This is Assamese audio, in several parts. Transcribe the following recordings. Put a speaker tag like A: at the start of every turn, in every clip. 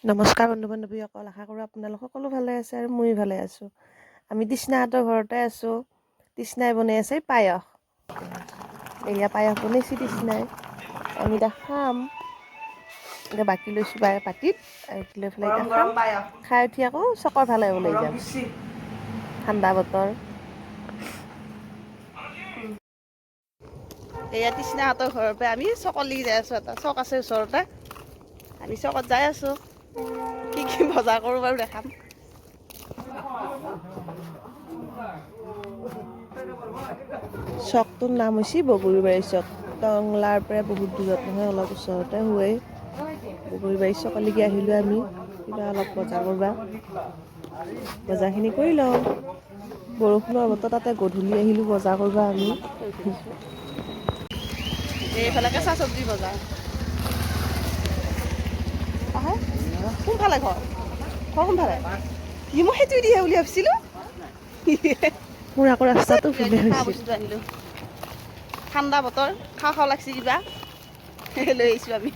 A: নমস্কাৰ বন্ধু বান্ধৱীসকল, আশা কৰোঁ আপোনালোক সকলো ভালে আছে আৰু ময়ো ভালে আছোঁ। আমি তৃষ্ণাহঁতৰ ঘৰতে আছোঁ। তৃষ্ণাই বনাই আছে পায়স। এয়া পায়স বনাইছে তৃষ্ণাই। আমি এতিয়া খাম। এতিয়া বাকি লৈছোঁ পাতিত আৰু লৈ পেলাই
B: গৰম
A: এতিয়া
B: গৰম
A: খাম।
B: পায়স।
A: খাই উঠি আকৌ চকৰ ফালে ওলাই
B: গৰম
A: যাম।
B: বেছি।
A: ঠাণ্ডা বতৰ।
B: এয়া তৃষ্ণাহঁতৰ ঘৰৰ পৰা আমি চকলিক যাই আছোঁ। এটা চক আছে ওচৰতে, আমি চকত যাই আছোঁ। কি কি বজাৰ কৰোঁ বাৰু দেখাম।
A: চকটোৰ নাম হৈছে বগৰীবাৰী চক। টংলাৰ পৰা বহুত দূৰত নহয়, অলপ ওচৰতে হয়। বগৰীবাৰী চকলৈকে আহিলোঁ আমি কিবা অলপ বজাৰ কৰবা। বজাৰখিনি কৰি লওঁ। বৰষুণৰ বতৰ, তাতে গধূলি আহিলোঁ বজাৰ কৰবা আমি।
B: এইফালে কেঁচা চব্জি বজাৰ। আহে কোনফালে ঘৰ? ঘৰ কোনফালে? ই মই সেইটো দিহে বুলি ভাবিছিলোঁ।
A: মোৰ আকৌ ৰাস্তাটো ভুলে
B: খোৱা
A: হৈছিল।
B: বস্তু আনিলোঁ। ঠাণ্ডা বতৰ, খাওঁ খাওঁ লাগছে কিবা, লৈ আহিছোঁ আমি।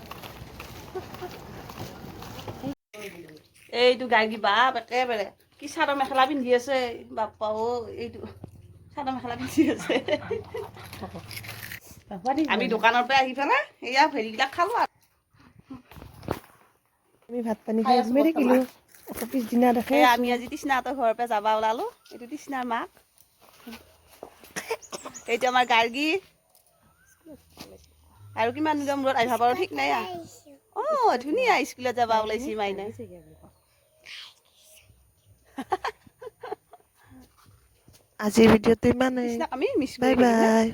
B: এইটো গাৰ্গী, বাপ, একেবাৰে কি চাদৰ মেখেলা পিন্ধি আছে, বাপ্পা অ'। এইটো চাদৰ মেখেলা পিন্ধি আছে। আমি দোকানৰ পৰা আহি পেলাই এয়া হেৰিবিলাক খালোঁ আৰু
A: আমি ভাত পানী
B: খাই
A: খাই
B: আছোঁ
A: ঘুমাই
B: বৰ্তমান।
A: থাকিলোঁ। আকৌ পিছদিনা দেখাই
B: এয়া
A: আছোঁ।
B: আমি আজি তৃষ্ণাহঁতৰ ঘৰৰ পৰা যাবা ওলালোঁ। এইটো তৃষ্ণাৰ মাক, এইটো আমাৰ গাৰ্গী। আৰু কিমান দিনৰ মূৰত আহিব পাৰোঁ ঠিক নাই। অঁ, ধুনীয়া স্কুলত যাবা ওলাইছি মাইনাই।
A: আজিৰ ভিডিঅ'টো ইমানেই।
B: তৃষ্ণাক আমি মিছ
A: বাই
B: কৰি থাকিম।
A: বাই।